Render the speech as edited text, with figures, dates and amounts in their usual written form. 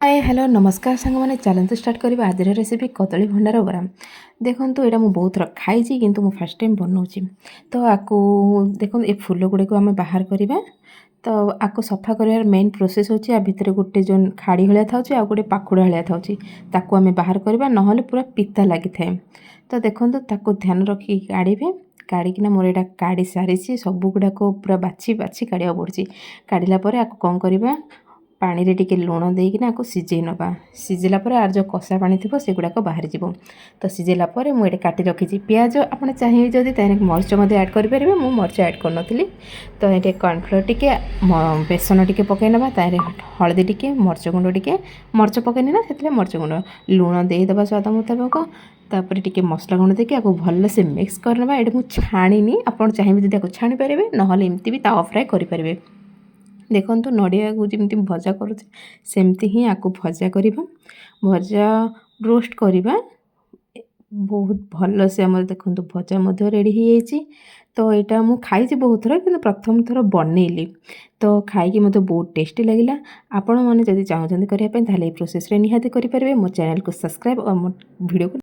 ହାଏ, hello, ନମସ୍କାର ସାଙ୍ଗମାନେ। ଚାଲନ୍ତୁ ଷ୍ଟାର୍ଟ କରିବା ଆଜିର ରେସିପି, କଦଳୀ ଭଣ୍ଡାର ବରା। ଦେଖନ୍ତୁ, ଏଇଟା ମୁଁ ବହୁତ ଥର ଖାଇଛି, କିନ୍ତୁ ମୁଁ ଫାର୍ଷ୍ଟ ଟାଇମ୍ ବନାଉଛି। ତ ଆକୁ ଦେଖନ୍ତୁ, ଏ ଫୁଲ ଗୁଡ଼ିକୁ ଆମେ ବାହାର କରିବା। ତ ଆକୁ ସଫା କରିବାର ମେନ୍ ପ୍ରୋସେସ୍ ହେଉଛି, ଆ ଭିତରେ ଗୋଟେ ଯେଉଁ ଖାଡ଼ି ଭଳିଆ ଥାଉଛି ଆଉ ଗୋଟେ ପାଖୁଡ଼ା ଭଳିଆ ଥାଉଛି, ତାକୁ ଆମେ ବାହାର କରିବା, ନହେଲେ ପୁରା ପିତା ଲାଗିଥାଏ। ତ ଦେଖନ୍ତୁ, ତାକୁ ଧ୍ୟାନ ରଖିକି କାଢ଼ିବେ। କାଢ଼ିକିନା ମୋର ଏଇଟା କାଢ଼ି ସାରିଛି। ସବୁ ଗୁଡ଼ାକ ପୁରା ବାଛି ବାଛି କାଢ଼ିବାକୁ ପଡ଼ୁଛି। କାଢ଼ିଲା ପରେ ଆକୁ କ'ଣ କରିବା? ପାଣିରେ ଟିକେ ଲୁଣ ଦେଇକିନା ଆକୁ ସିଝେଇ ନେବା। ସିଝିଲା ପରେ ଆର ଯେଉଁ କଷା ପାଣି ଥିବ, ସେଗୁଡ଼ାକ ବାହାରିଯିବ। ତ ସିଝେଇଲା ପରେ ମୁଁ ଏଇଟା କାଟି ରଖିଛି ପିଆଜ। ଆପଣ ଚାହିଁବେ ଯଦି ତାହିଁରେ ମରିଚ ମଧ୍ୟ ଆଡ଼୍ କରିପାରିବେ। ମୁଁ ମରିଚ ଆଡ଼୍ କରିନଥିଲି। ତ ଏଠି କର୍ଣ୍ଣଫ୍ଲୋର୍ ଟିକେ, ବେସନ ଟିକେ ପକାଇ ନେବା। ତାହିଁରେ ହଳଦୀ ଟିକେ, ମରିଚ ଗୁଣ୍ଡ ଟିକେ। ମରିଚ ପକାଇନି ନା, ସେଥିରେ ମରିଚ ଗୁଣ୍ଡ, ଲୁଣ ଦେଇଦେବା ସ୍ୱାଦ ମୁତାବକ। ତାପରେ ଟିକେ ମସଲା ଗୁଣ୍ଡ ଦେଇକି ଆକୁ ଭଲସେ ମିକ୍ସ କରିନେବା। ଏଇଠି ମୁଁ ଛାଣିନି। ଆପଣ ଚାହିଁବେ ଯଦି ଆକୁ ଛାଣିପାରିବେ, ନହେଲେ ଏମିତି ବି ତାୱା ଫ୍ରାଏ କରିପାରିବେ। ଦେଖନ୍ତୁ, ନଡ଼ିଆକୁ ଯେମିତି ଭଜା କରୁଛେ, ସେମିତି ହିଁ ଆକୁ ଭଜା କରିବା, ଭଜା ରୋଷ୍ଟ କରିବା ବହୁତ ଭଲସେ। ଆମର ଦେଖନ୍ତୁ, ଭଜା ମଧ୍ୟ ରେଡ଼ି ହେଇଯାଇଛି। ତ ଏଇଟା ମୁଁ ଖାଇଛି ବହୁତ ଥର, କିନ୍ତୁ ପ୍ରଥମ ଥର ବନେଇଲି, ତ ଖାଇକି ମୋତେ ବହୁତ ଟେଷ୍ଟି ଲାଗିଲା। ଆପଣମାନେ ଯଦି ଚାହୁଁଛନ୍ତି କରିବା ପାଇଁ, ତାହେଲେ ଏଇ ପ୍ରୋସେସ୍ରେ ନିହାତି କରିପାରିବେ। ମୋ ଚ୍ୟାନେଲକୁ ସବସ୍କ୍ରାଇବ୍ ଆଉ ମୋ ଭିଡ଼ିଓକୁ